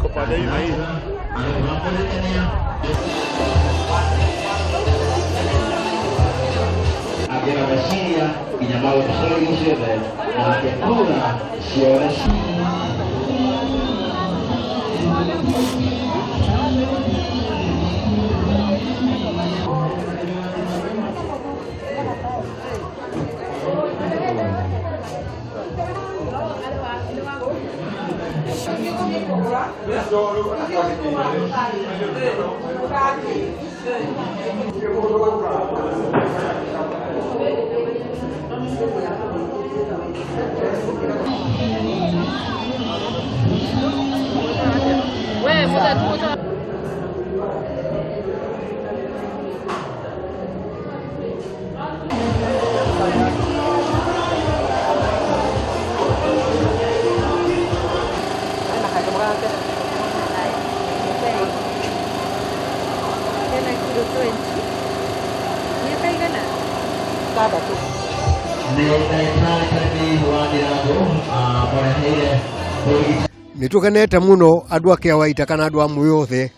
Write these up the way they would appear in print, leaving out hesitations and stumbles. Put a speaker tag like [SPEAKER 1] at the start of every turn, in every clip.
[SPEAKER 1] Iko pande hii na hii.
[SPEAKER 2] Akĩra meciria nginya maũndũ bũrũri ciothe nake kura ciothe.
[SPEAKER 3] Mĩaka igana?
[SPEAKER 2] Nĩ ndagĩtarĩ Karimi wa Ndirango mareheire ũrigitani.
[SPEAKER 4] Nä tå kenete må no andå a Kĩawaita kana andå a Mwĩothe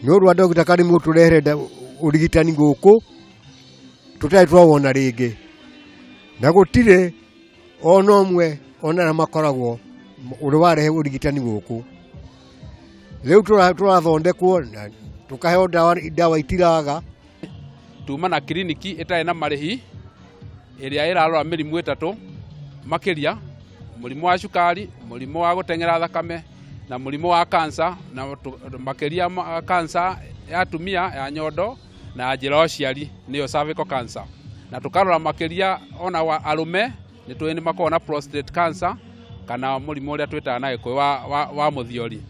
[SPEAKER 4] nä å ndå wa Dr. Karimu tå rehere å rigitani gå kå tå tarä twawona rä ngä na gå tirä ona ũmwe ona arĩa makoragwo å rä warehe å rigitani gå kå rä u tå rathondekwo na tå kaheo ndawa, ndawa itiraga.
[SPEAKER 5] Tuma na kiriniki ĩtarĩ na marĩhi ĩrĩa ĩrarora mĩrimũ ĩtatũ makĩria, mũrimũ wa cukari, mũrimũ wa gũteng'era thakame na mũrimũ wa kansa, na makĩria kansa ya atumia ya nyondo na ya njĩra ya ũciari nĩyo cervical cancer, na tũkarora makĩria ona wa arũme nĩ tũĩ nĩ makoragwo na prostate cancer kana mũrimũ ũrĩa twĩtaga na Gĩkũyũ wa mũthiori.